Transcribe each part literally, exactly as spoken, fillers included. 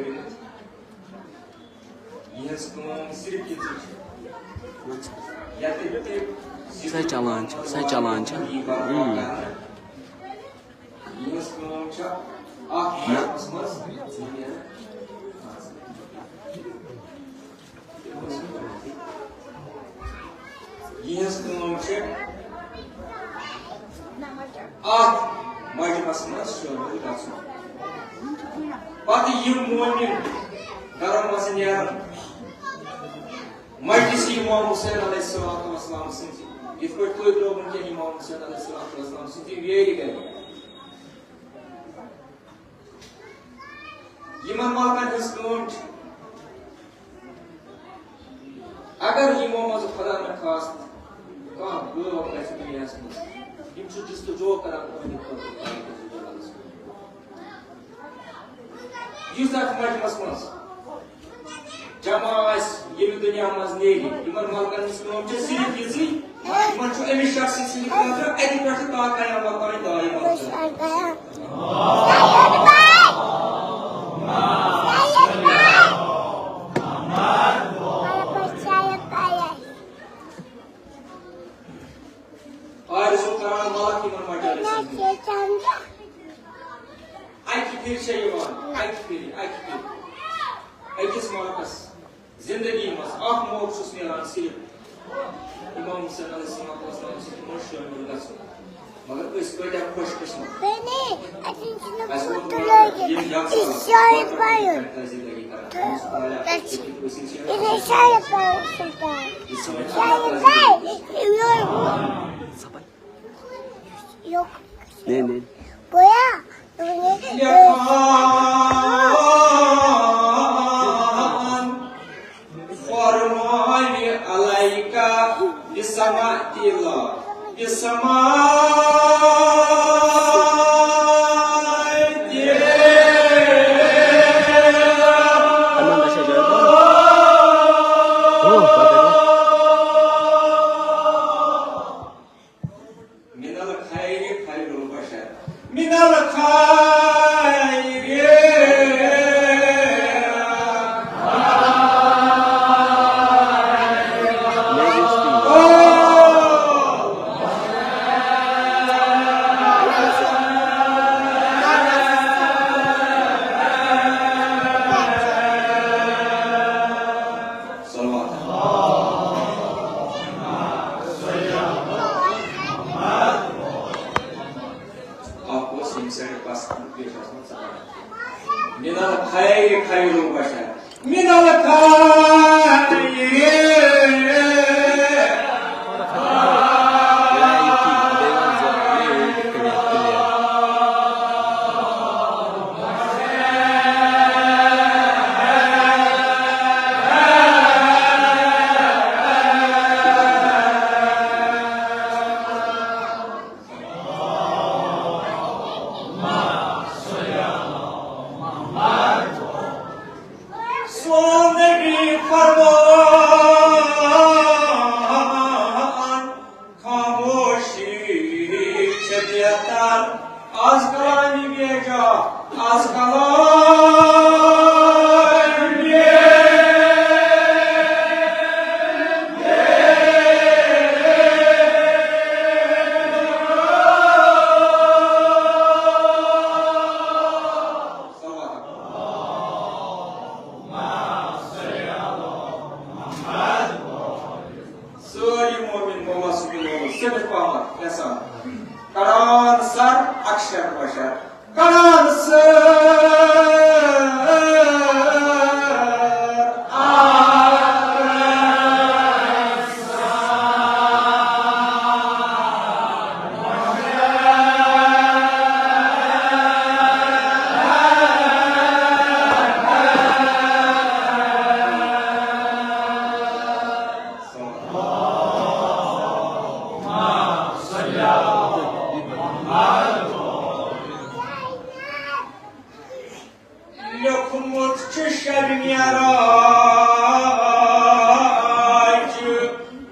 یِہٕنٛز کٲم صرف یِژٕے چھِ۔ یَتٮ۪تھ تہِ سۄ چلان چھِ، سۄ چلان چھِ۔ اۭں۔ یِہٕنٛز کٲم چھِ اَتھ نہ۔ مَرکَزَس منٛز۔ یِہٕنٛز کٲم چھِ اَتھ مجمعس منٛز شٲمِل گژھُن۔ پتہٕ یِم مومِن گرن منٛز نیرن، مجلس امام حسین علیہ الصلوۃ والسلام سٕنٛزِ، یِتھ پٲٹھۍ تُہۍ درٛاوٕ وٕنکٮ۪ن امام حسین علیہ الصلوۃ والسلام سٕنٛزِ ویرِ گرِ۔ یِمن ملکن ہٕنٛز کٲم چھِ، اگر یِمو منٛز خدا نخواستہ کانٛہہ گٲو گژھِ دُنیاہس منٛز، یِم چھِ جستجو کران تُہنٛدِ خٲطرٕ۔ یُس اتھ مجمعس منٛز جمع آسہِ، ییٚمہِ دُنیا منٛز نیرِ، یِمن ملکن ہٕنٛز کٲم چھِ صرف یِژٕے، یِمن چھُ أمِس شخص سٕنٛدِ خٲطرٕ اَتہِ پٮ۪ٹھٕ تا قیامت تام دائم آسان۔ آرزو کران ملک یِمن مجالسن ہٕنٛز۔ اَکہِ پھِرِ چھےٚ یِوان، اَکہِ پھِرِ، اَکہِ پھِرِ۔ أکِس ملکس زندگی منٛز اکھ موقعہٕ چھُس میلان صرف امام حسین علیہ الصلوۃ والسلام سۭتۍ یِمن شٲمِل گژھُن۔ مگر أسۍ کۭتیٛاہ خۄش قسمت۔ بیٚنہِ، اَتٮ۪ن چھُنہٕ اَسہِ ووت فوٹو مگر لٲگِتھ۔ یِم یہِ جلسہٕ شاید پَرُن۔ پٮ۪ٹھ تٔمِس دِلٲیی کران۔ تہٕ تٔمِس تعالیٰ تَتہِ چھِ، کہِ أسۍ چھِ یہِ شاید پَرُن سُلطان۔ یہِ سٲنۍ شاید پَرُن۔ یہِ یورٕ۔ یوٚک۔ نہیں، نہیں۔ بویا۔ فرماوِ علیکہ بسماعتِ اللہ، بسماعتِ۔ من الخیر خیر البشر۔ من الخیر۔ صلوات۔ اکھ اوس ییٚمہِ سایڈٕ پَسنٛد، بیٚیہِ چھُ آسان ژَٹان۔ من الخیر خیر البشر۔ من الخیر۔ سون نبی فرمان، خاموشی چھِ بہتر از کلام بیجا، از کلام بیجا۔ سٲری مومِن مولا سُنٛد نوم صدق پہمتھ یژھان۔ کڑان سر اکشر بشر۔ کڑان سر اکشر۔ لیوٚکھمُت چھُ شبِ معراج،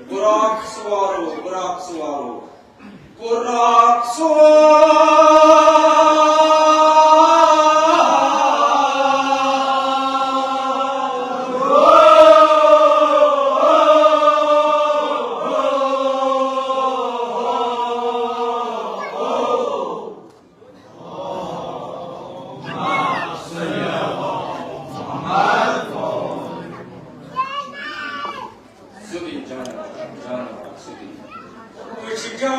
براق سوارو، براق سوارو، براق سوارو۔ تار سرات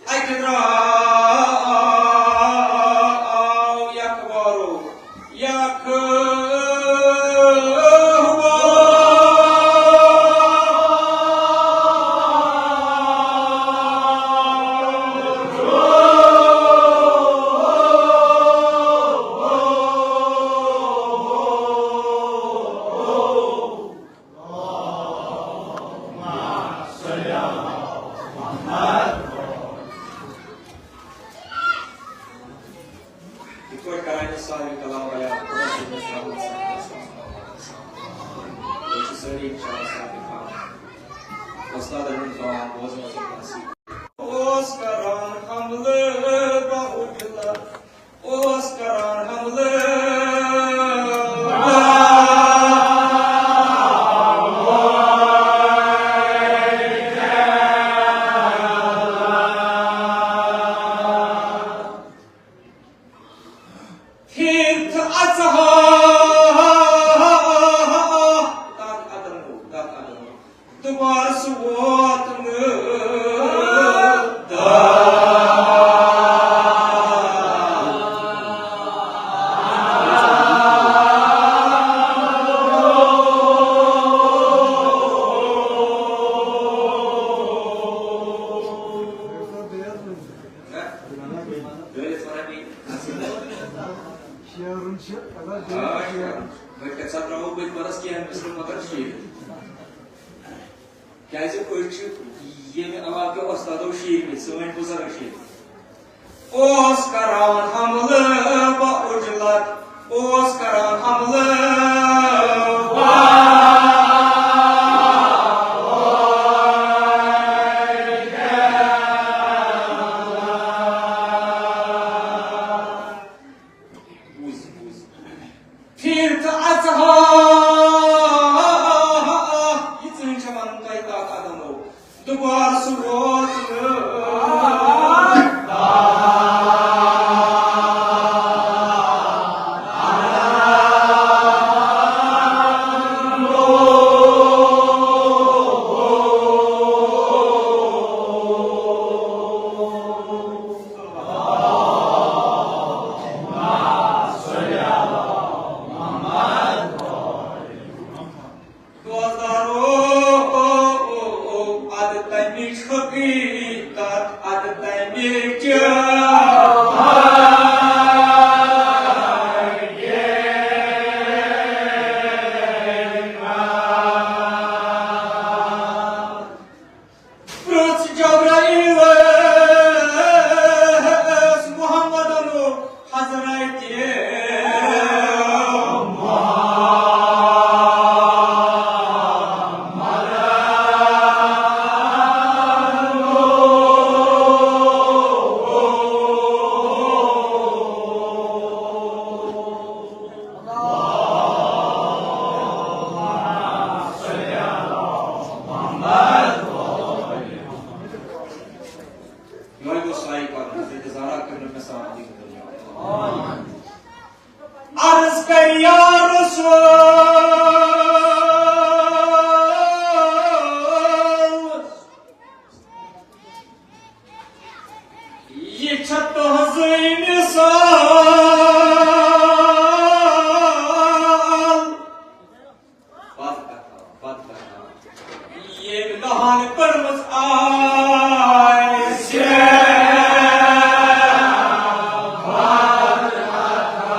اکہ درا آو یک بارو، یک بارو۔ یِتھ پٲٹھۍ کران چھِ سارے کلام بیان خۄدا صٲبنِس رحمت صٲبنِس۔ أسۍ چھِ سٲری انشاءاللہ سارے خان وۄستادن ہُنٛد کلام بوزنس منٛز نصیب۔ اوس کران حملہٕ با عجلت، اوس کران حملہٕ۔ پھر تہٕ اژہا۔ تتھ ادن گوٚو، تتھ ادن گوٚو۔ دوبارٕ سُہ ووت نہٕ۔ شیرُن چھُ، اگر آ، شیرُن۔ وۄنۍ کَتہِ سا ترٛاوو بہٕ تہِ پَرَس کینٛہہ مِصرٕ مگر شیٖرِتھ۔ کیٛازِ أسۍ چھِ ییٚمہِ علاقہٕ کیو وۄستادو شیٖرمٕتۍ، سٲنۍ بُزرگ شیٖرمٕتۍ۔ اوس کران حملہٕ با عجلت، اوس کران حملہٕ۔ بوٗز، بوٗز۔ پھر تہٕ اژہا۔ یہِ ژٕہٕنۍ چھےٚ وَنُن تۄہہِ تَتھ ادمو۔ دوبارٕ سُہ ووت نہٕ۔ دوستانو، ادٕ تمِچ حقیقت، ادٕ تمِچ پرٛژھ جبرائیلس محمدن حضرت محمد۔ یِہوٚے گوٚو سعی پَرُن، حضرت زہرا کٔر نہٕ مےٚ ساتھ دِنہٕ دُنیا۔ عرض کر یا رسول، یہِ چھےٚ تُہنٛزٕے مثال۔ بد کتھا، بد کتھا۔ ییٚمۍ دۄہن پٔرمٕژ آسہِ بد کتھا۔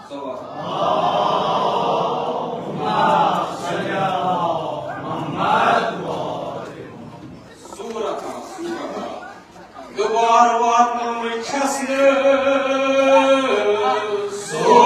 سبحان اللہ۔ سورت، سورت۔ دوبارٕ واتناوٕنۍ چھَس نہٕ سُہ۔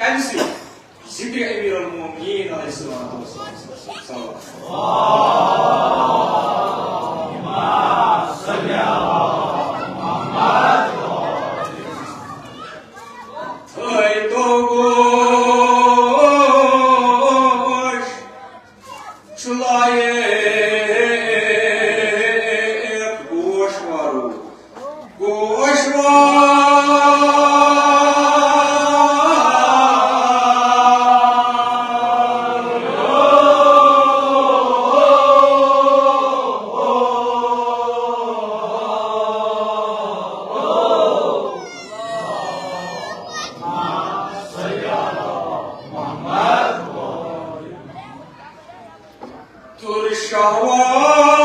أمۍ سٕے ذِکرِ أمیٖر المومنیٖن علیہ الصلوۃ والسلام۔ تھٲے تو گوش، چھُ لایق گوش وارو۔ گوش وار۔ تُر شاہوار۔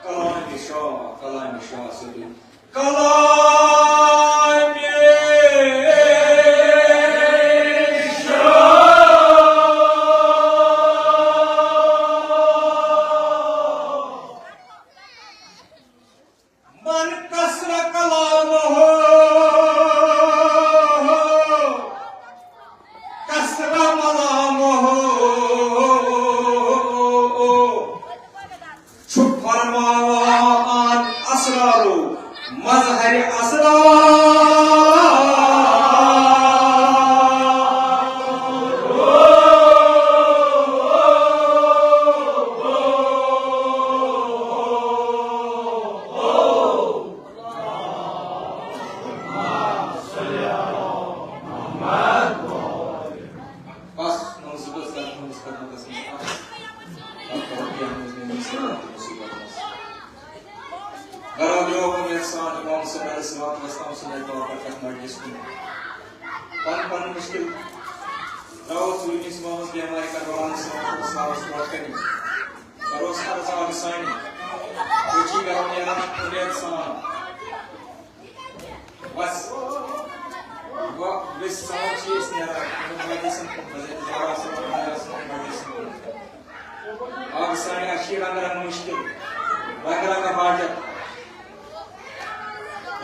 کلامِ شاہ، کلامِ شاہ صٲبٕنۍ۔ کلامِ شاہ۔ من کثر کلامہ، کثر ملامہ۔ چھُ فرماوان اسرارو مظہر اسرار۔ بس، نماز صبحس کرنہٕ خدمتس منٛز اکھ، اکھ کرو بیان منٛز میٲنِس خدمت مصیبت منٛز۔ گرو گرو ہم احسان امام حسین علیہ الصلوۃ والسلام سٕنٛدِ طور پر کتھ مجلس کُن۔ پن پن مشکل تراوو ژوٗرمِس امامس بیمارِ کربلا علیہ الصلوۃ والسلامس برونٛٹھ کنہِ۔ کروس عرض آبہٕ سانہِ۔ أچھی کرو نیران اُمید سان۔ بس۔ وۄنۍ گٔژھۍ سان چھِ أسۍ نیران۔ یِمن مجلسن کُن، حضرت زہرا صٲبُن مجلس، مجلسن کُن۔ آبہٕ سانہِ، اَسہِ چھِ رنٛگہٕ رنٛگہٕ مُشکِل، رنٛگہٕ رنٛگہٕ حاجت،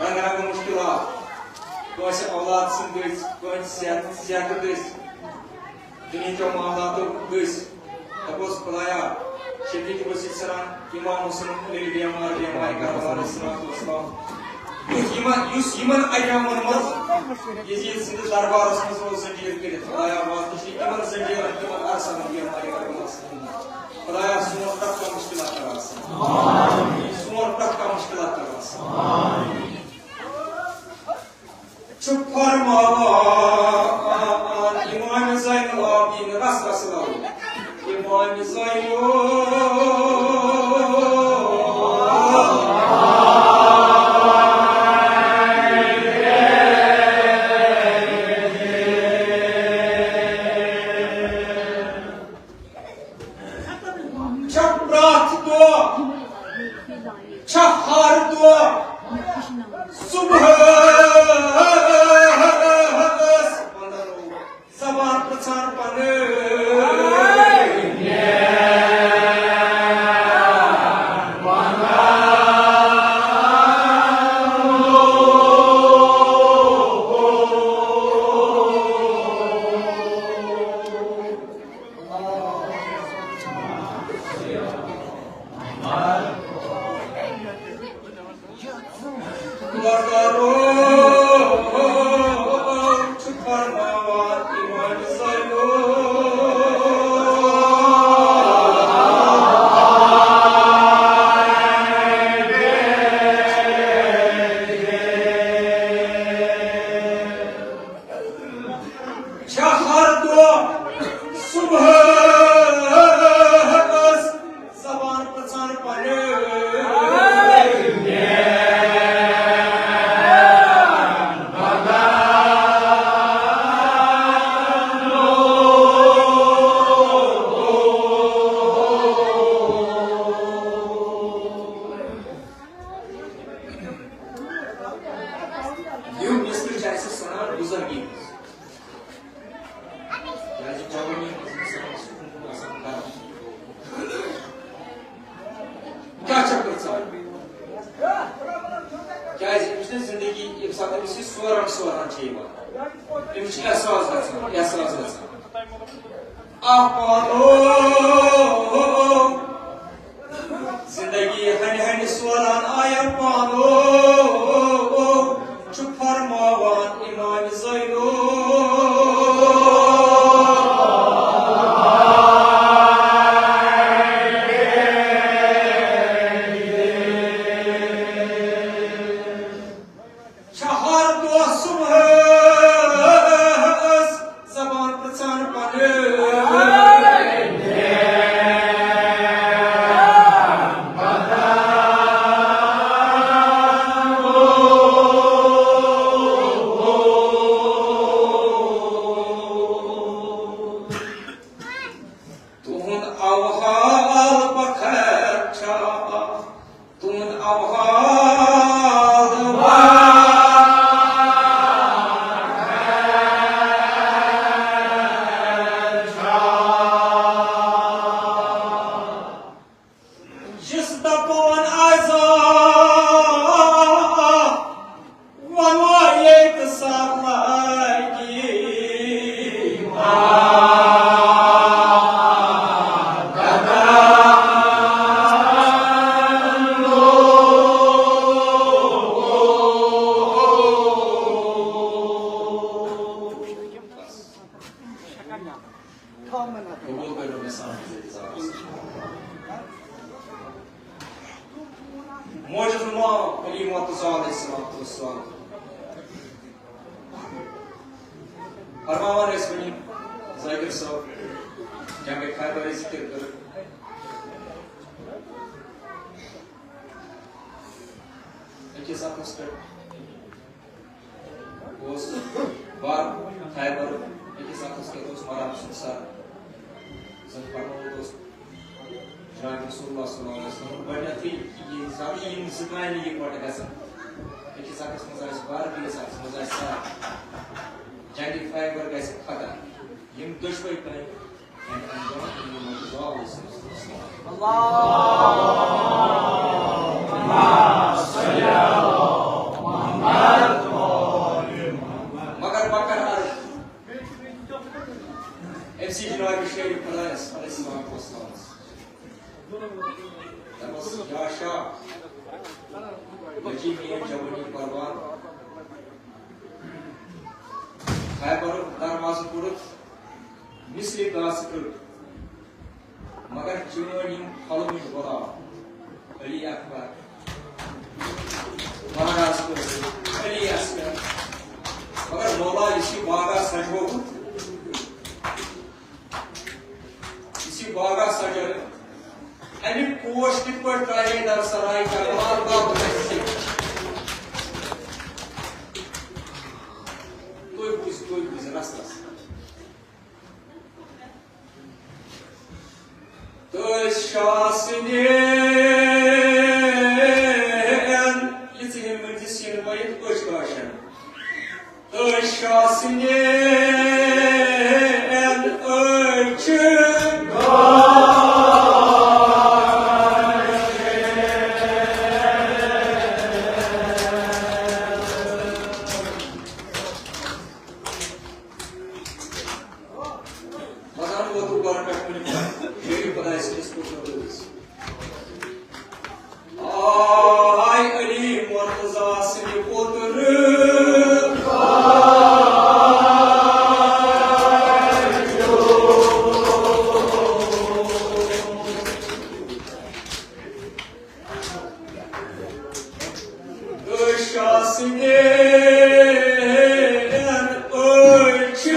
رنٛگہٕ رنٛگہٕ مُشکِلات۔ کٲنٛسہِ اولاد سٕنٛدۍ دٔسۍ، کٲنٛسہِ صحت، صحتہٕ دٔسۍ۔ دُنیہکیو معاملاتو دٔسۍ۔ دپوس، خدایا، شفیع وسیع سران، امام حسن علی بیمار، بیمار کربلا علیہ الصلوۃ والسلام۔ یُس یِمن، یُس یِمن ایامن منٛز یزید سٕنٛدِس دربارس منٛز اوس زنجیر کٔرِتھ، خدایا، واسطہٕ چھِ یِمن زنجیرن، تِمن عرصن بیمار کربلا علیہ السلام۔ خدایا، سون پرٛٮ۪تھ کانٛہہ مُشکلات کر آسان۔ سون پرٛٮ۪تھ کانٛہہ مُشکلات کر آسان۔ چھُ فرماوان امام زین العابدین رس رس لو۔ امام زین العابدین۔ چھےٚ پرٛٮ۪تھ دۄہ، چھےٚ ہر دۄہ صُبحس زبان پرٛژھان پنٕنۍ۔ چھےٚ ہر دۄہ صُبحس زبان پرٛژھان پنٕنۍ۔ یِم مثلہٕ چھِ اَسہِ سَنان بُزرگی منٛز۔ کیٛازِ جوٲنی منٛز اِنسانَس کُن کُن آسان کَران۔ کیٛاہ چھےٚ پرٛژھان؟ کیٛازِ أمِس چھِ زِندگی، ییٚمہِ ساتہٕ أمِس یہِ سوران سوران چھِ یِوان۔ أمِس چھِ احساس گژھان، احساس گژھان۔ اکھ پانو زندگی ہنہِ ہنہِ سوران آیا پانو چھُ فرماوان امام زینو۔ چھِ ہر دۄہ صُبحس زبان پرٛژھان پنٕنۍ۔ تُہُنٛد اوحال بخیر چھا؟ تُہُنٛد اوحال یُس دپان آسہِ، وَنو ییٚتہِ ساتہٕ لگہِ۔ قبول کٔرِو مےٚ سان عزت اظہارس۔ معجز الما علی مرتضیٰ علیہ الصلوۃ والسلام فرماوان ٲسۍ وٕنی ذاکر صٲب جنگ خیبر ذکر کٔر۔ أکِس اَتھَس پٮ۪ٹھ اوس بار خیبر، أکِس اَتھَس پٮ۪ٹھ اوس مرام سُنٛد سر۔ زَن فرمومُت اوس جناب رسول اللہ صلی اللہ علیہ وسلم گۄڈٕنیتھٕے، یہِ زَن یِم زٕ کامہِ یِکوَٹہٕ گژھن، أکِس اَتھَس منٛز آسہِ بار، بیٚیِس اَتھَس منٛز آسہِ سر، جنگ خیبر گژھِ فتح۔ یِم دۄشوَے کامہِ مگر بہٕ کرٕ عرض أمۍ سٕے جناب شیرِ خۄدایَس علیہ الصلوۃ والسلام۔ دَپَس، یا شاہ، بچی میٲنۍ جوانی پروان۔ خیبرُک دروازٕ کوٚرُکھ مِصرِ گاسہٕ کٔٹ، مگر چٲنۍ یِم پھۄلوٕنۍ غلام علی اکبر، مہراز کٔٹ، علی اصغر، مگر مولا یُس یہِ باغا سجووُتھ، یُس یہِ باغا سجٲوِتھ، اَمِکۍ پوش کِتھ پٲٹھۍ ترٛایے در سرایہِ کربلا، تُہۍ بوٗزِو، تُہۍ بوٗزِو رس رس۔ تہٕ شاہ سٕنٛدٮ۪ن یِژھٕ ہِن مٔنٛزِس یِنہٕ وٲیِتھ أچھ کاشَن۔ تہٕ شاہ سٕنٛدٮ۪ن أچھ مزار ووتُکھ گۄڈٕ پٮ۪ٹھ کُنہِ پٮ۪ٹھ۔ شیرِ خۄداے سٕنٛدِس پُترٕ دٲدِس۔ آے علی مرتضیٰ سٕنٛدِ پُترٕ۔ أچھ آسنہِ أچھ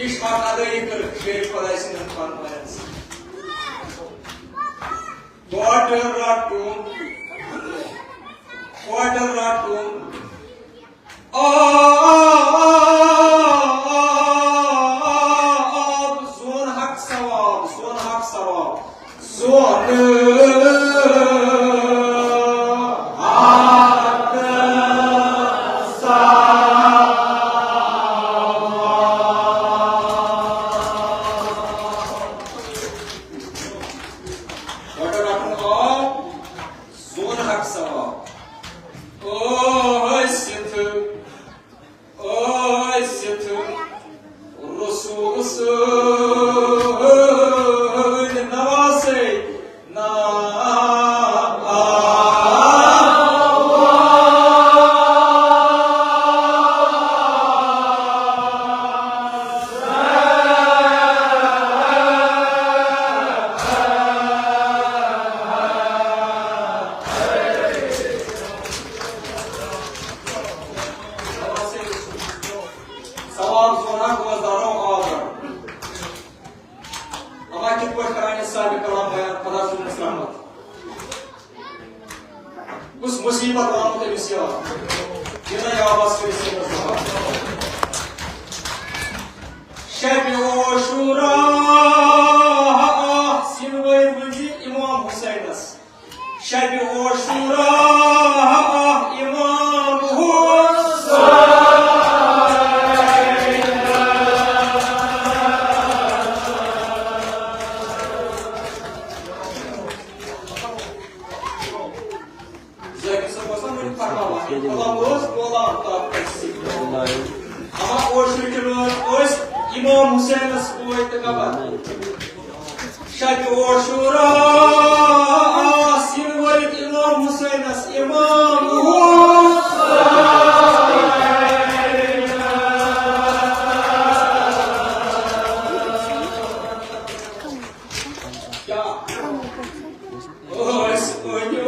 یہِ چھِ اکھ ادٲیی کٔرٕکھ شیخ خۄداے سٕنٛدٮ۪ن فرمایَن سۭتۍ۔ گۄڈٕ رَٹُن، گۄڈٕ رَٹُن آب، زون حق ثواب، زون حق ثواب، زون حق ثواب۔ گۄڈٕ رَٹُن آب، زون حق ثواب۔ ٲسِتھ، ٲسِتھ رسول سٕنٛدۍ نواسٕے ناوا۔ ثواب زونان روزدارو آبر۔ اما کِتھ پٲٹھۍ کران یہِ صاحب کلام بیان خدا سُنٛد رحمت؟ کُس مُصیٖبت آمُت أمِس یاد؟ یہِ نَے آواز کٔرِتھ سِنَس زَہر۔ شبِ عاشورا آہ سِنوَے ؤنزِ امام حسینس۔ شبِ عاشورا آہ امام حسین۔ ذٲکِر صٲب اوس نا وۄنۍ فرماوان، ییٚلہِ اللہ اوس، مولا آفتاب کَتہِ سۭتۍ؟ اما عاشورٕکۍ رٲژ ٲسۍ امام حسینس پٲٹھۍ تہٕ خبر۔ شبِ عاشورا آسِن ؤرِتھ امام حسینس امام حسین۔ کیا؟ أسۍ أنۍ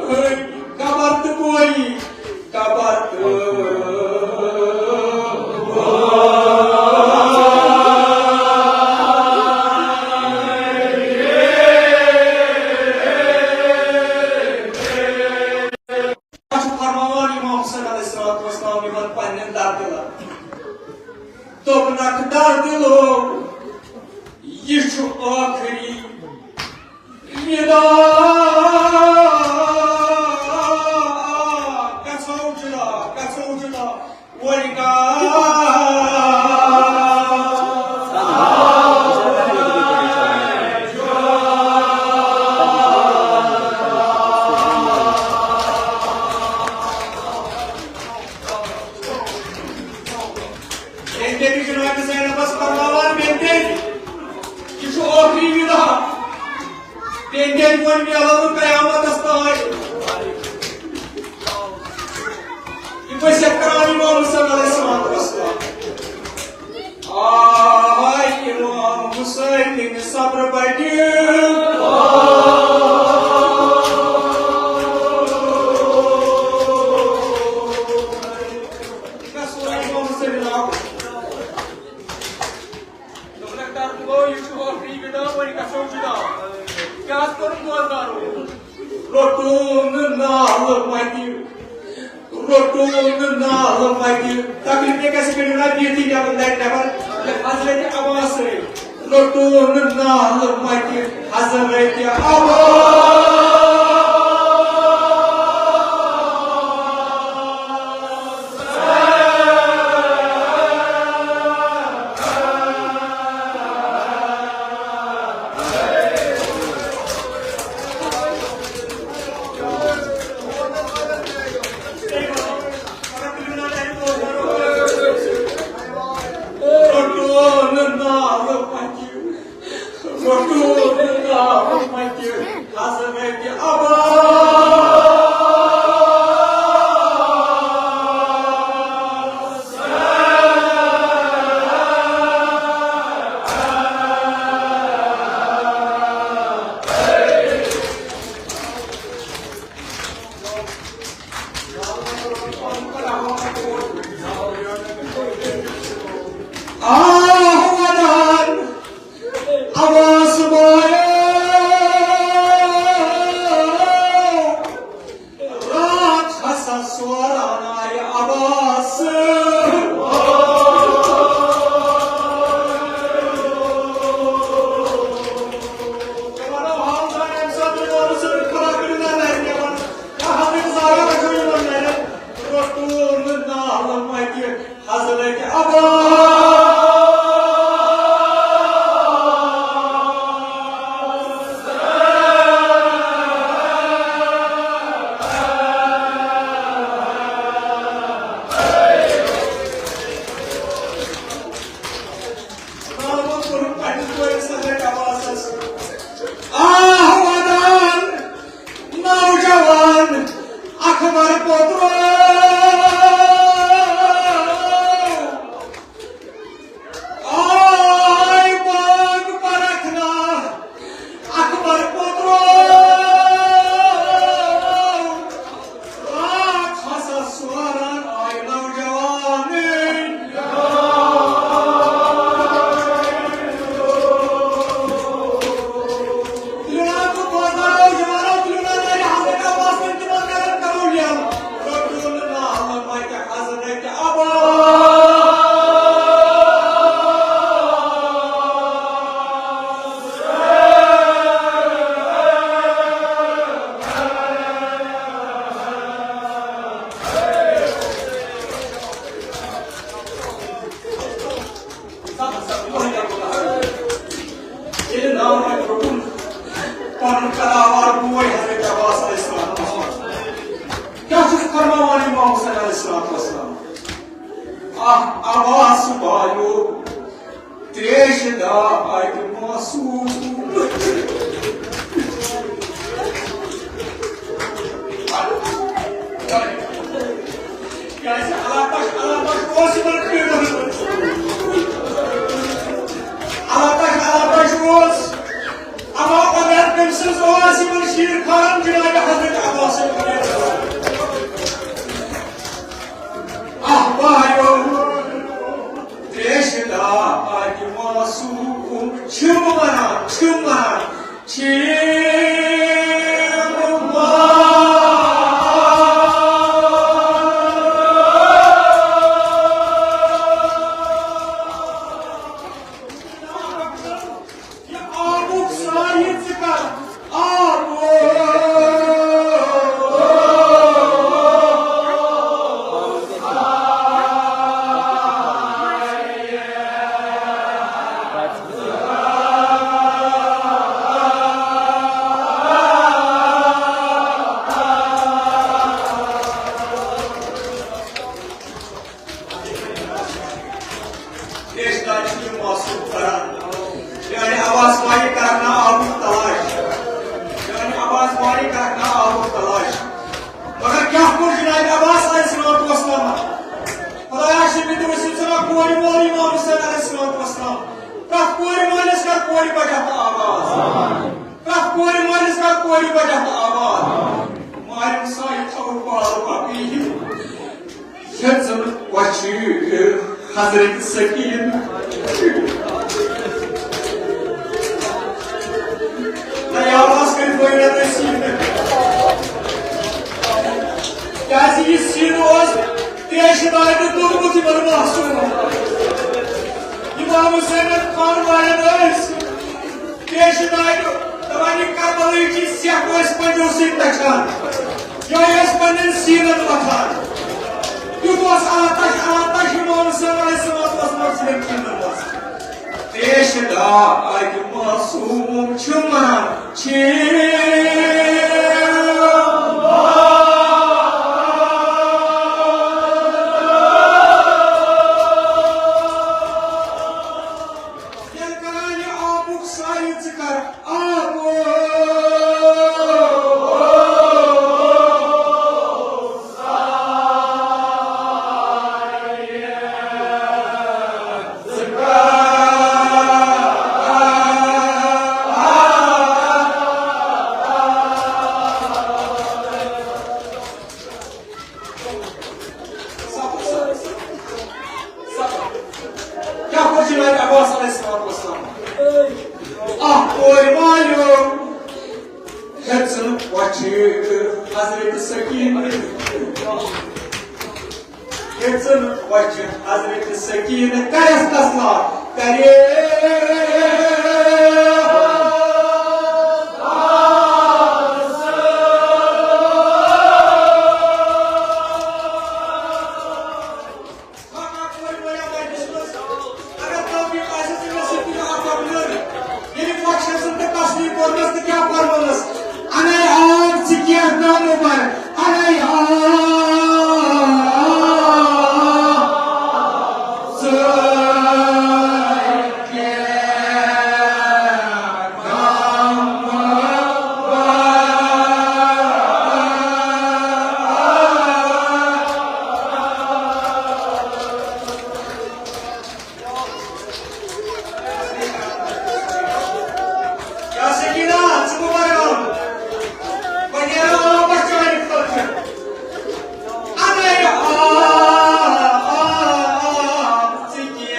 أنۍ قبر تہٕ بویہِ، قبر تہٕ بویہِ۔ چھُ فرماوان امام حسین علیہ الصلوۃ والسلام یِمن پننٮ۪ن دردِلن۔ دوٚپنکھ دردِلو، یہِ چھُ ٲخری وداع، گژھو جدا، گژھو جدا، وۄنۍ کر۔ بیٚنہِ جناب زینبس فرماوان، بیٚنہِ، یہِ چھُ ٲخری وداع۔ بیٚنہِ وۄنۍ میلو نہٕ قیامتس تام۔ یہِ وصیت کران امام حسین علیہ الصلوۃ والسلام۔ آے امام حسین صبر بٹہِ۔ یہِ کتھ سورہ امام حسین ناو؟ دوٚپنکھ، دردِلو، یہِ چھُ ٲخری وداع، وۄنۍ گژھو جدا۔ کیٛاہ حظ کوٚرُن بوزدارو؟ روٚٹُن نالہٕ مَتہِ، روٚٹُن نالہٕ مَتہِ۔ تقریٖب کیٛاہ گژھِ کٔرِو نا بِہتھٕے نٮ۪بر، لَرِ نٮ۪بر، حضرت عباسٕے۔ روٚٹُن نالہٕ مَتہِ حضرت عباس۔ روٚٹُن نالہٕ مَتہِ، روٚٹُن نالہٕ مَتہِ حضرت آہ ودان عباس بایو، راتھ ہسا سوران آیہِ عباس۔ دپان، او حال زن امہِ ساتہٕ یِمو سۭتۍ فراق نظر دِوان، یا حضرت زارا رسول یِمن نرٮ۪ن، روٚٹُن نالہٕ متہِ حضرت عباس۔ آہ ودان نوجوان اکبر پوترو، آے بانگ پرکھنا اکبر پوترو، راتھ ہسا سوران آے نوجوان۔ ییٚلہِ ناو مےٚ پھُٹُن، پنُن قداوار بوے حضرت عباس علیہ السلام۔ کیٛاہ چھُس فرماوان امام حسین علیہ السلام والسلام؟ آہ عباس بایو، تریش دا اتہِ معصوم۔ کیازِ علاقس، علاقس اوس یِمن پیٖرن۔ علاقس، علاقس اوس۔ اما اگر تٔمۍ سٕنٛز اوس یِمن شیٖر خان جناب حضرت عباس۔ اہ بایو، تریش دا اتہِ معصوم۔ چھِم ونان، چھِم ونان، چھِم ونان۔ یہِ آبُک سایہِ ژٕ کر آبُک۔ پیش دار چھِ یِم معصوم کران۔ یعنی عباس بھائی کرن نا آبُک تلاش۔ یعنی عباس بھائی کرن نا آبُک تلاش۔ مگر کیٛاہ کوٚر جناب عباس علیہ الصلوۃ والسلام؟ خدایا، شبی تو اسی طرح کوئی مولی امام حسین علیہ الصلوۃ والسلام۔ پرٛٮ۪تھ کورِ مٲلِس کر کورِ پٮ۪ٹھ ہتھ آباد۔ پرٛٮ۪تھ کورِ مٲلِس کر کورِ پٮ۪ٹھ ہتھ آباد۔ مارن سا یہِ تھاوُن پالو پکڑی۔ یتھ زن وچھِ حضرت سکین۔ تیار آس کٔرِتھ وٲتۍ أسۍ سیٖنہٕ۔ کیازِ یہِ سیٖنہٕ اوس تریشہِ دارِ تُلمُت یِمن معصومن۔ امام حسینن خان والٮ۪ن ٲسۍ پیش دادِ، دپان، یہِ کربلٲیچی سیکھ ٲسۍ پنجو سۭتۍ دچھان، یِہوٚے ٲسۍ پننٮ۪ن سیٖنن وۄتھان۔ یُتھ اوس آتش، آتش امام حسین علیہ السلام اوس مۄخصرن سیٖنن منٛز۔ پیش داد معصوم چھُ مران، چھِ تیٚلہِ کران یہِ آبُک سایہِ ژٕ کر آبُک۔ ہیٚژٕن بۄچھِ حضرت سکینہ کرٮ۪س تسلا، کرے۔ اگر توفیق آسہِ، ژٕ مےٚ سۭتۍ تہِ اکھ اکھ نٔر۔ ییٚلہِ خۄش ٲسٕن تہٕ تسلی کوٚرنس تہٕ کیٛاہ پرنوونس؟ اَنے آب ژٕ کینٛہہ دانہٕ بر، اَنے آب ژٕ کینٛہہ دانہٕ بر۔ یا سکینہ، ژٕ مہٕ وَر غم۔ بہٕ نیرٕ آبَس چانہِ خٲطرٕ۔ اَدَے آب، آب، آب، ژٕ کینٛہہ۔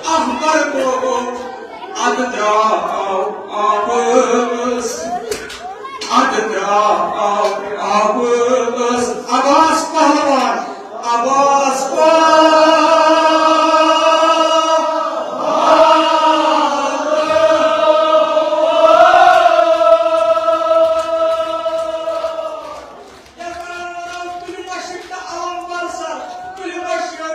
اکھ برقو گوٚو، ادٕ درٛاو آبس، ادٕ درٛاو آبس۔ عباس پہلوان، عباس پہلوان۔ یَتھ وَنان وَنان تُلِو مَشرِق تہٕ عَلَم وَلسَر، تُلِو مَشرِق۔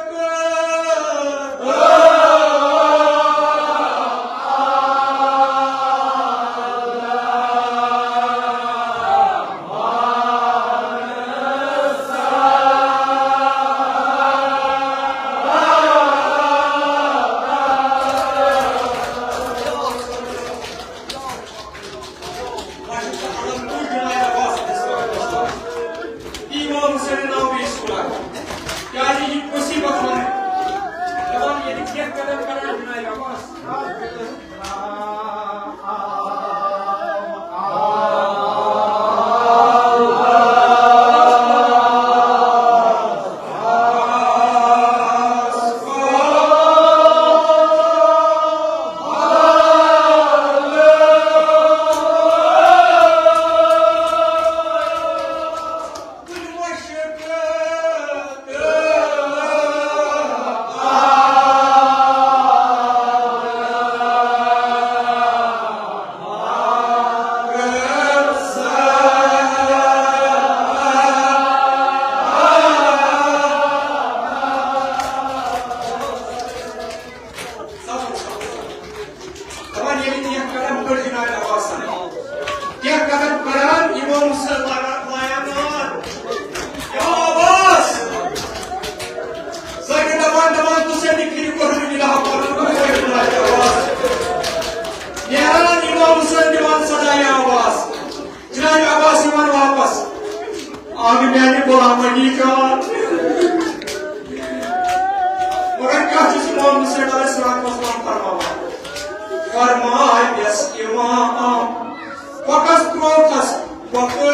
امام حسین ناو بیٚیہِ سکوٗلہ۔ کیٛازِ یہِ مُصیٖبت وَنہٕ؟ دَپان ییٚلہِ کینٛہہ قدم کران جناب عباس۔ دَپان ییٚلہِ کینٛہہ قدم کٔڑۍ جناب عباسن، کینٛہہ قدم کڑان، امام حسین لاگان لایان نار۔ یا عباس! سٲری دَپان، دَپان، ژٕ سا نِکھِرِ کوٚرمُت اِلہا پَنُن کوٚرمُت جناب عباس۔ نیران امام حسین دِوان صدا یا عباس۔ جناب عباس یِوان واپس۔ آو میانہِ غلامن یاد۔ مگر کیٛاہ چھُ امام حسین علیہ السلام فرماوان؟ فرمایس امام، وقس تروکس وقس۔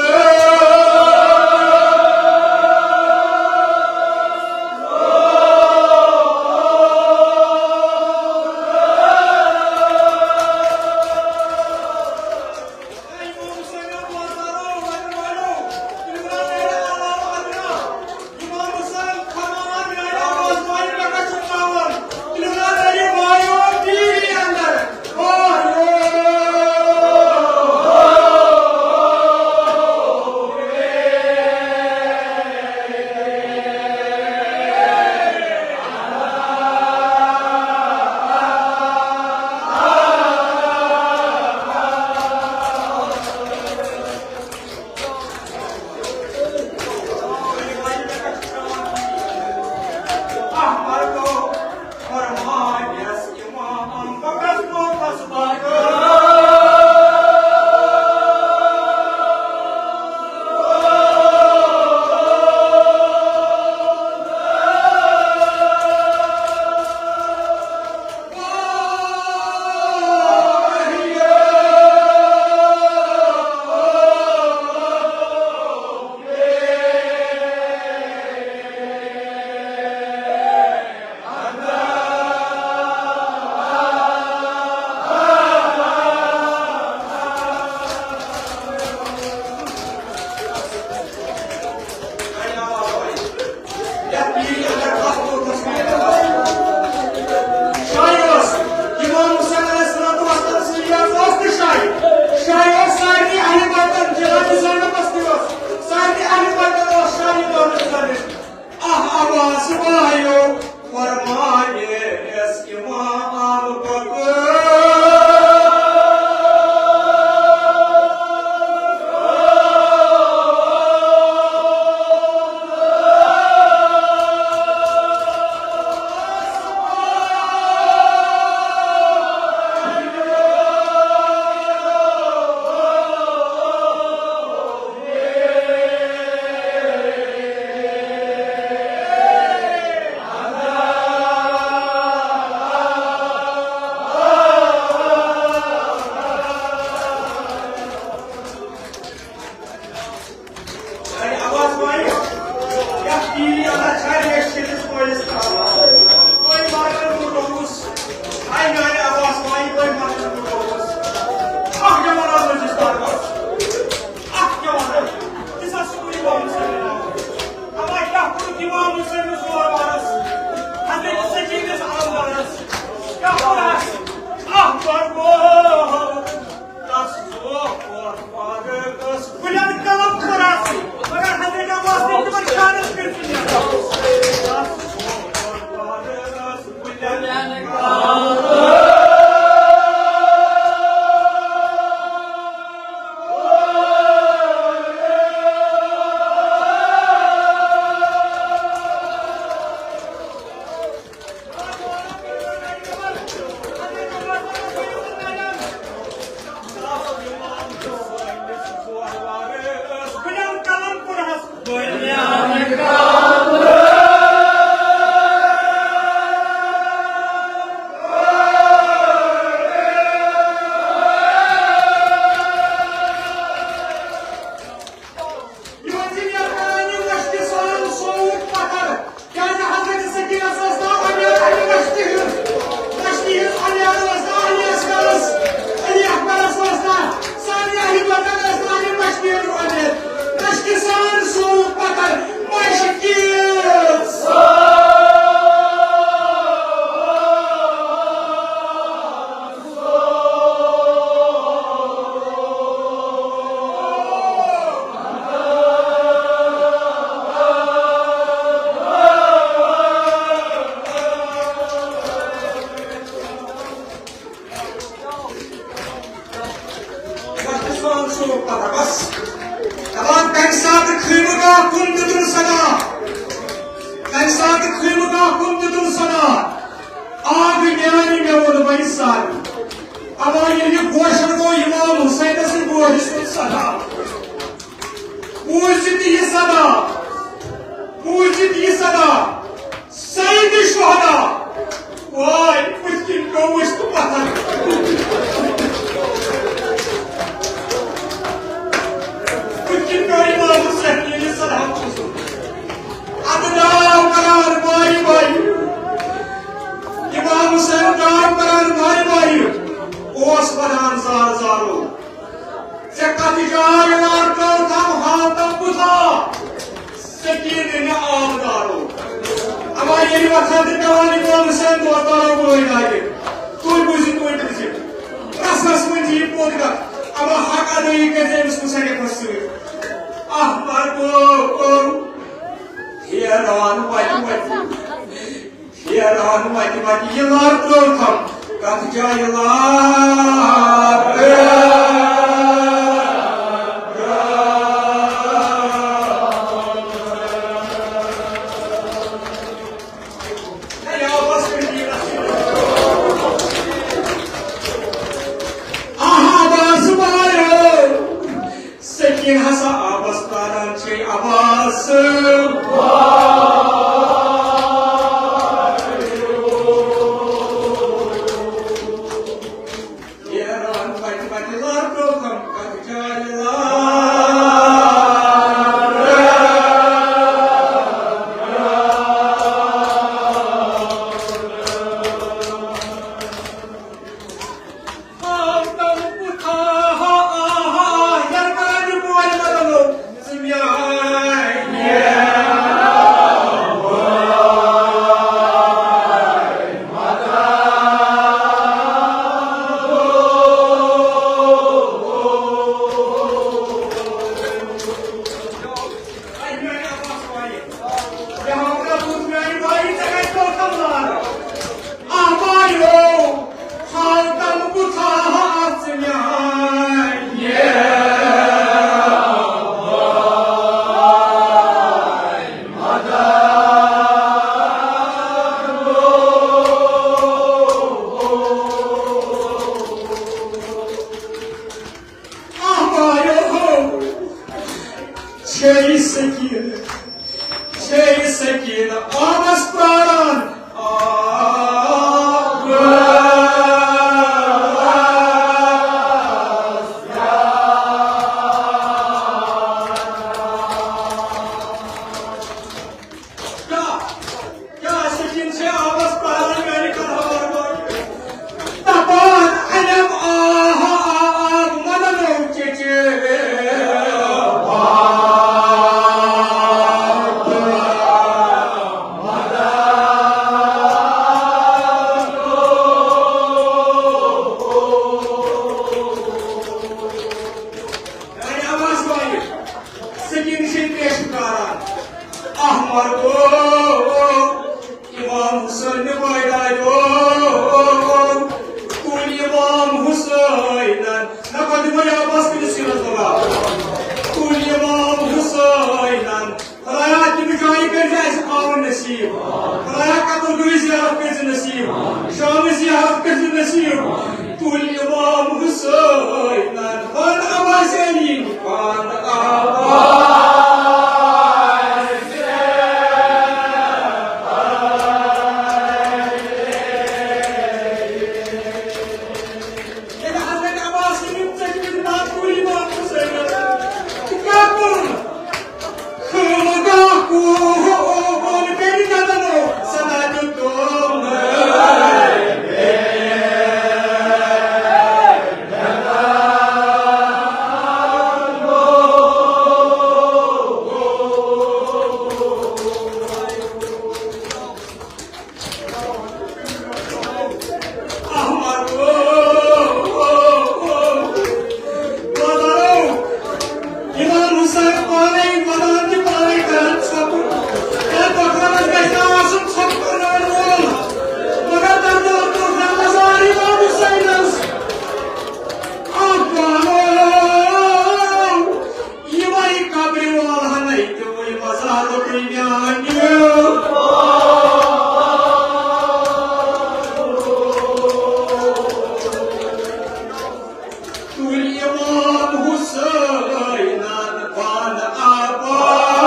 بلند قلم کوٚر اَتھ، مگر حضرت عباس نے تِمن شانن پٮ۪ٹھ تہِ لیکھا۔ یِمن چھِ نیران یہِ وۄشکہِ سان سوٗنٛچ پتھر۔ کیٛازِ حضرت سکینس ٲس ناو امیر علی رشتی ہٕنٛز، رشتی ہٕنٛز امیر ٲس ناو علی اصغرس، علی اکبرس ٲس ناو ثانیہ ہٕنٛز ٲس ناو علی رشتی ہٕنٛز امیر۔ رشتی سان سوٗ پتھر مشکی۔ وۄستہٕ سان چھُ پتہ بس۔ دپان کمہِ ساتہٕ خیمہٕ گاہ کُن دیُتُن صدا، کمہِ ساتہٕ خیمہٕ گاہ کُن دیُتُن صدا۔ آ گٔے میٛانہِ، مےٚ ووٚن وۄنۍ سر۔ اما ییٚلہِ یہِ گوشن گوٚو امام حسینس سۭتۍ گوشہِ سُنٛد صدا۔ بوٗزِتھ یہِ صدا، بوٗزِتھ یہِ صدا، سید شہدا، واے، بُتھِ کِنۍ پیوٚو وٕچھتہٕ پتھر۔ بُتھِ کِنۍ پیوٚو امام حسین ییٚلہِ صدا بوٗزُن۔ ادٕ ناو کران بایہِ بایہِ۔ امام حسین ناو کران بایہِ بایہِ۔ اوس ونان زار زارو۔ ژےٚ کتھ جایہِ لارکو تھم ہاوتم بُتھا، سکیٖنہٕ مےٚ آب دارو۔ اما ییٚلہِ وۄتھان تہٕ پٮ۪وان یہِ قوم حسین دوستارو بٲے دادِ۔ تُہۍ بوٗزِو، تُہۍ بوٗزِو۔ رسمس منٛز چھِ یہِ پوٚت کتھ۔ اما حق ادٲیی کٔرۍ زِ أمِس مُصنفس سۭتۍ۔ اکھ مرد گوٚو پھیران وتہِ وتہِ۔ شیران وتہِ وتہِ یہِ لر ترٲوتھم، کتھ جایہِ لر؟ آہا، بس بایو۔ سکیٖن ہسا آبس تاران چھے عباس۔ نیران پتہِ پتہِ لر ترٲوتھم کتھ جایہِ لر۔ آ بایو، حال تم بُتھا اتھ میانہِ۔ آ بایو، چھے سکیٖنہٕ، چھے سکیٖنہٕ آبس پراران۔ آب۔ کیٛاہ؟ کیٛاہ سکیٖن چھے آبس پراران میانہِ کتھا بار بار؟ دپان علم آہ آہ آہ مدنو چچے۔ امام حسین پٲدٕ آیو، تُل امام حسینن۔ نہ پتہٕ دِمو یہِ عباس کٔمِس سیٖنس لگاو۔ تُل امام حسینن۔ خدایا، تِم جایہِ کٔرۍ زِ اَسہِ پاوٕنۍ نصیٖب۔ خدایا، قطر گوٚوِ زیارت کٔرۍ زِ نصیٖب۔ شامہٕ زیارت کٔرۍ زِ نصیٖب۔ تُل امام حسینن۔ پان عباس علی، پان عباس۔ ییٚلہِ حضرت عباس یِم ژٔٹۍ مٕتۍ تَتھ کُلۍ امام حسینَس، تہٕ کیٛاہ کوٚرُن؟ خٲمہٕ گاہ کُن کٔرِتھ دَپَن، صدا دیُتُن۔ احمد، او، او، او، او۔ بازارو، امام حسین پانے ودان تہ پانے کران ژھۄپہٕ۔ ہے، دۄشوٕنس گژھِ نہٕ آسُن ژھۄپہٕ کرناون وول۔ مگر تمہِ دۄہ کوٚر نہٕ مزار امام حسینس۔ اکھ گامو، یِمے قبرِ والہنے تِمے مزارُک میانہِ۔ تُلۍ امام حسینن پان عباس۔ تُلۍ امام حسینن پان عباس۔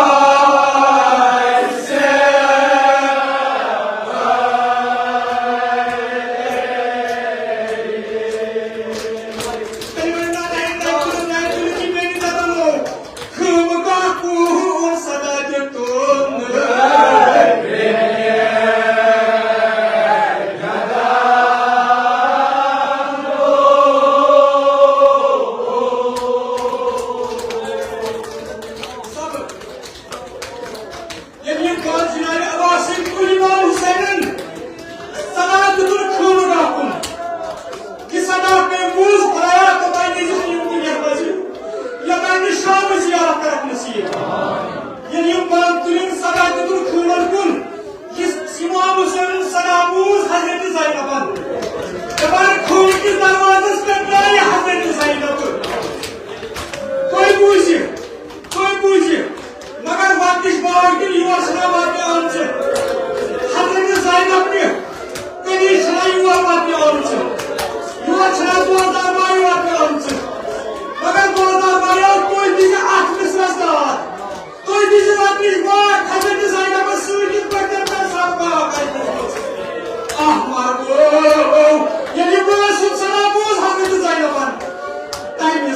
خٲمہٕ گاہ کُن صدا دیُتُن۔ ییٚلہِ یِم پانٛژھ جناب عباس سٕنٛدۍ کُلۍ امام حسینن صدا دیُتُن خٲمہٕ گاہ کُن۔ یہِ صدا کٔمۍ بوٗز؟ خدایا، توٚتام دیٖزِ یِم تہِ مہربٲنی، یوٚتام نہٕ شامٕچ زیارت کرکھ نصیب۔ ییٚلہِ یِم پانہٕ تُلِن صدا دیُتُن خٲمن کُن، یُس امام حسینن صدا بوٗز حضرت زینبن۔ دپان، خٲمہٕ کِس دروازس پٮ۪ٹھ درٛایہِ حضرت زینب۔ تُہۍ بوٗزِو، تُہۍ بوٗزِو۔ مگر وتنٕچ باگ تہِ یور چھنا واتنہِ آمژٕ۔ حضرت زینب تہِ کٔمی چھنا یور واتنہِ آمژٕ۔ یور چھنا دوزار ماے واتنہِ آمژٕ۔ مگر دوزار مایو تُہۍ دِژ اتھ مصرس داد۔ تُہۍ دِژ وتنٕچ باگ حضرت زینبس سۭتۍ یِتھ پٲٹھۍ تٔمۍ تۄہہِ ساتھ باگ آسہِ دِژمٕژ۔ احمد، ییٚلہِ یہِ بٲژ سُنٛد سلام اوس حضرت زینبن، تمہِ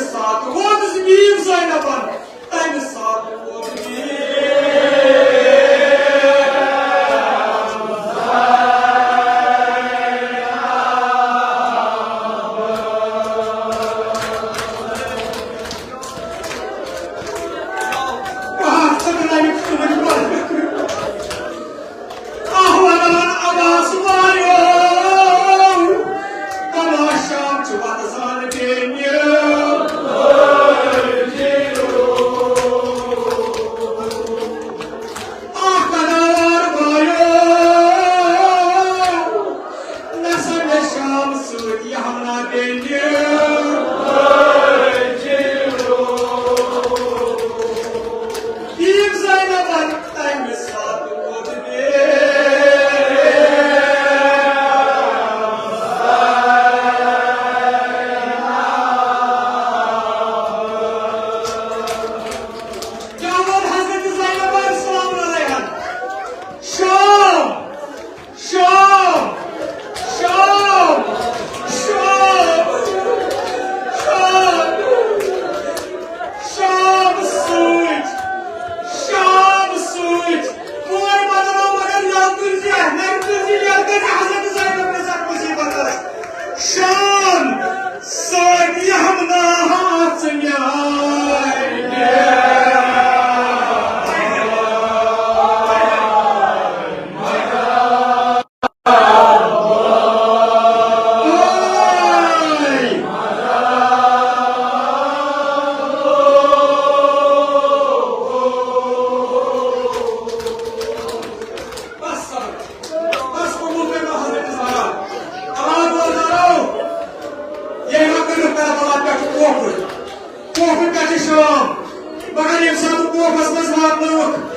منٛز واتنٲوٕکھ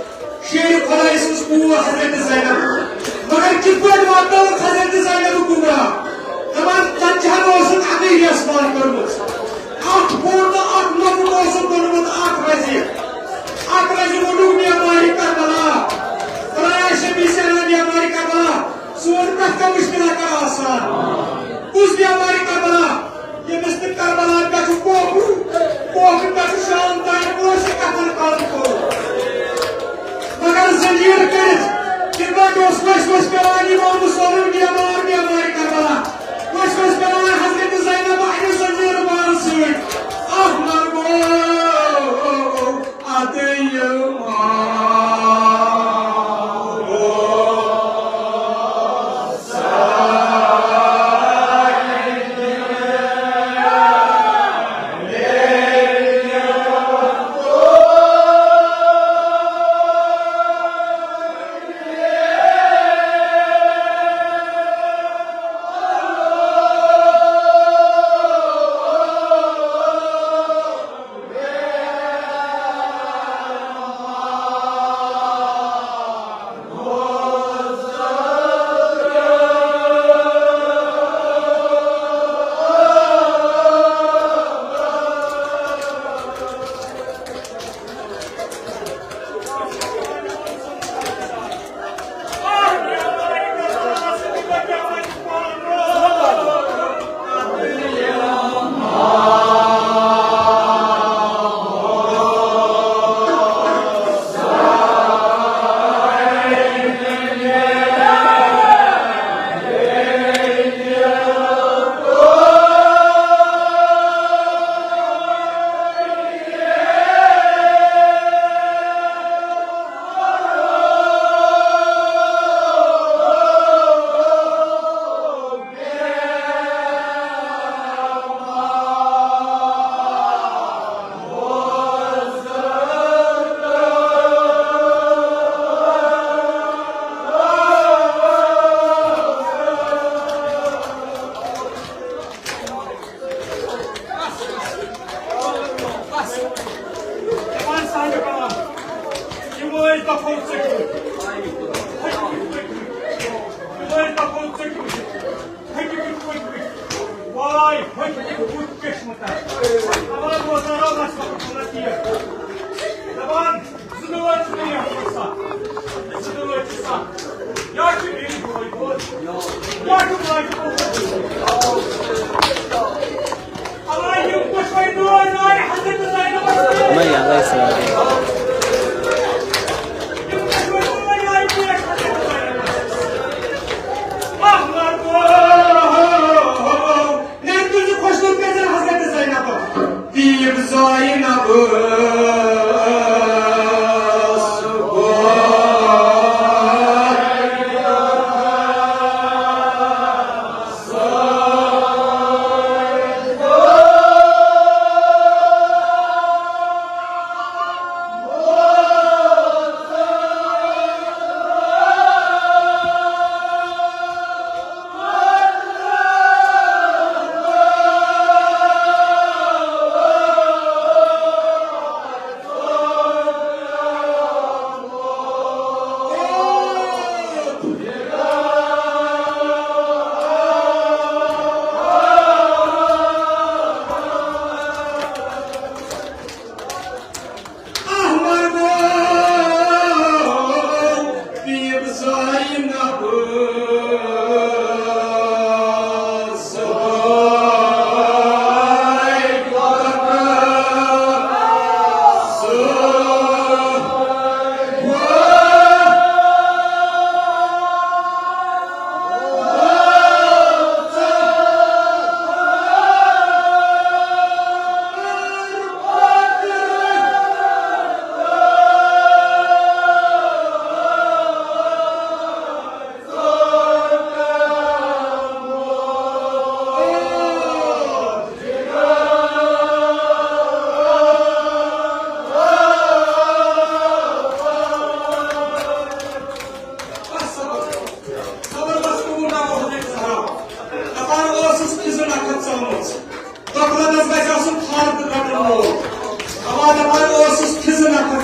شیرِ خۄداے سٕنٛز کوٗر حضرت زینب۔ مگر کِتھ پٲٹھۍ واتنٲوٕکھ حضرت زینب کُبرا؟ دَپان، تَتہِ چھا نہٕ اوسُکھ اَکٕے ریس پانہٕ کٔرمٕژ؟ اَکھ پھوٚل تہٕ اَکھ نۄقُل اوسُکھ کوٚرمُت اَکھ رَزِ۔ اَکھ رَزِ ووٚنُکھ بیمارِ کربلا۔ خۄدایا شفیع سینا بیمارِ کربلا۔ سون پرٛٮ۪تھ کانٛہہ مُشکِلات کر آسان۔ کُس بیمارِ کربلا؟ ییٚمِس نہٕ کربلا پٮ۪ٹھ کوکُر، کوکُر پٮ۪ٹھ شام تام کٲنٛسہِ کتھن کن کوٚر۔ مگر زنجیر کٔرِتھ کِتھ پٲٹھۍ اوس وٲنٛسہِ وٲنٛسہِ پٮ۪وان امام حسینُن بیمار بیمارِ کربلا؟ وٲنٛسہِ وٲنٛسہِ پٮ۪وان حضرت زینب اَمہِ زنجیر بار سۭتۍ۔ اکھ مرگو ادٕ یِوان۔ یِم ٲسۍ دَفعو ژٔٹمٕتۍ۔ یِم ٲسۍ دَفعو ژٔٹمٕتۍ۔ پھٔٹۍ پھٔٹۍ پھٔٹۍ پھٔٹۍ۔ واے، پھٔٹۍ پھٔٹۍ پھٔٹۍ کیٛاہ چھِ وَنان؟ اَوا روزدارو نَس پَتہٕ چھُنہ ٹھیٖک۔ دَپان، زٕ دۄہ چھِ مےٚ یَتھ منٛز سَتھ۔ زٕ دۄہ چھِ سَتھ۔ یا چھُ بیٚیہِ دۄہَے دۄد۔ یا چھُ ماجہِ دۄد۔ اَوا یِم دۄشوَے نٲرۍ نارِ حضرت زینبَس پٮ۪ٹھ۔ مَے یَلَے سٲری۔ یِم دۄشوَے نٲرۍ نارِ پٮ۪ٹھ حضرت زینبَس۔ اَکھ مَرد۔ مےٚ تُلہِ خۄش نوم کٔرۍزٮ۪ن حضرت زینب۔ دیٖپ زینب۔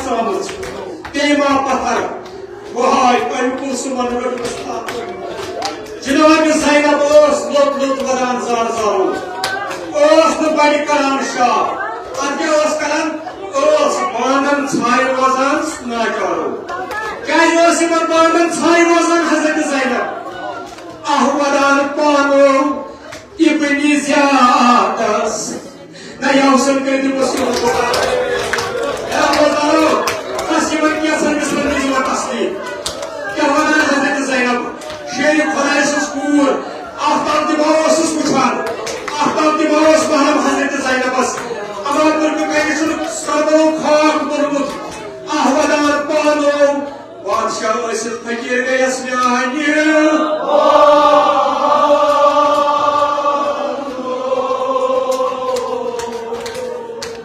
آمٕژ۔ پیما پتھر، وہاے، أمۍ کُلثومن رٔٹمٕژ تتھ۔ جناب زینب ٲس لوٚت لوٚت ودان زار زارو۔ ٲس نہٕ بڑِ کران شاہ۔ اتھ کیٛاہ ٲس کران؟ ٲس بانن ژھایہِ روزان ناچارو۔ کیٛازِ ٲس یِمن بانن ژھایہِ روزان حضرت زینب؟ آہ ودان پانو ابن زیادس۔ نہ، یہِ حسن کٔرِو تٔمِس یہِ حُکم۔ ہے بوزناو، بس یِمن کینٛژن مِصرن منٛز یِوان تسلیٖم۔ کیٛاہ وَنان حضرت زینب، شیرِ خۄداے سٕنٛز کوٗر، آفتاب تہِ ما اوسُس وٕچھان، آفتاب تہِ ما اوس محرم حضرت زینبس۔ اما تُلبہِ کَنہِ چھُنہٕ سربو خاک توٚرمُت، آہ ودان پانو۔ بادشاہ ٲسِتھ فقیٖر گٔیَس میانہِ۔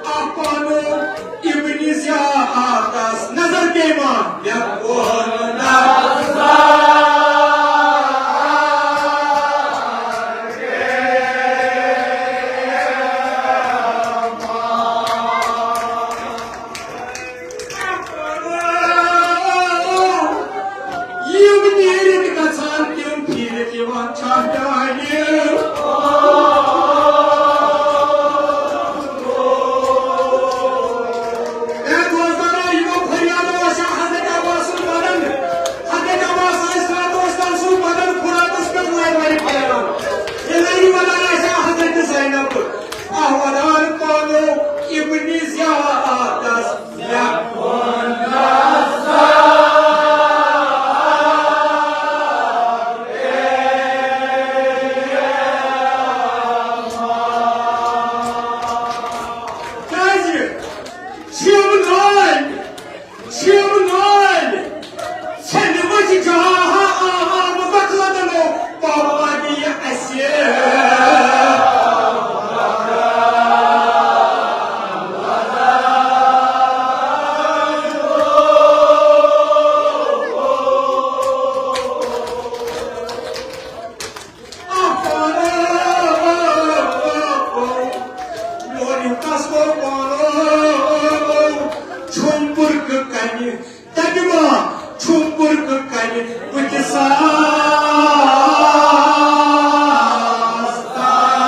اَپَنُن ابن زیادَس نظر پیٚیہِ ما؟ مےٚ کوٚر نظر۔ یِم نیٖرِتھ گژھان، تِم پھیٖرِتھ یِوان چھا ڈاے؟ اے دوستانو، یِمو فریادو آسہِ حضرت عباس سُنٛد بدن، حضرت عباس علیہ الصلوۃ والسلام سُنٛد بدن فراتس پٮ۪ٹھ لرِ لرِ پھیران۔ یہِ لرِ ونان آسہِ حضرت زینب، آہ ودان پانو ابن زیادس۔ کیازِ؟ چھِم نٲلۍ، چھِم نٲلۍ، ژھٮ۪نہِ مٔجۍ جاہا عام مۄکلہٕ دِنو، پاپا دِیہِ اَسہِ۔ چھُم بُرکہٕ کنہِ، تتہِ ما چھُم بُرکہٕ کنہِ بُتھِ ساس تام۔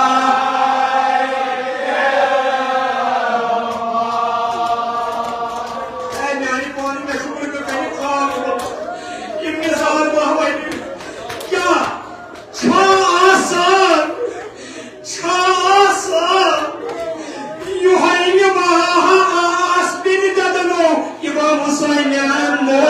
اے میانہِ پانہٕ، مےٚ چھُ بُرکہٕ کنہِ خاک ووٚتھمُت۔ یِم نثار محمد کیٛاہ چھا آسان، چھا آسان؟ یِہوٚے نِباہہ آس بِنہِ دَدنو اِمام حُسینَن۔ اَمہِ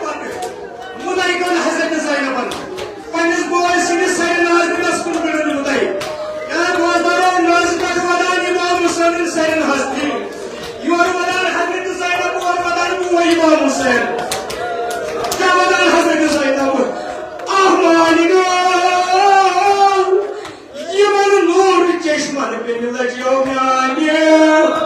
پتہٕ مُدعی گوٚو حضرت زینبن پننِس بٲے سٕنٛدِس سرِ ناز دِنس کُن بڑن مُدعی۔ اے بوزدارو، نازِ پٮ۪ٹھ ودان اِمام حُسینٕنۍ سرِ ناز دِنۍ۔ یورٕ ودان حضرت زینب، اورٕ ودان بوے اِمام حُسین۔ کیٛاہ ودان حضرت زینب؟ آہ مالِکو، یِمن نوٗر چشمن پٮ۪ٹھ لجیو میانہِ۔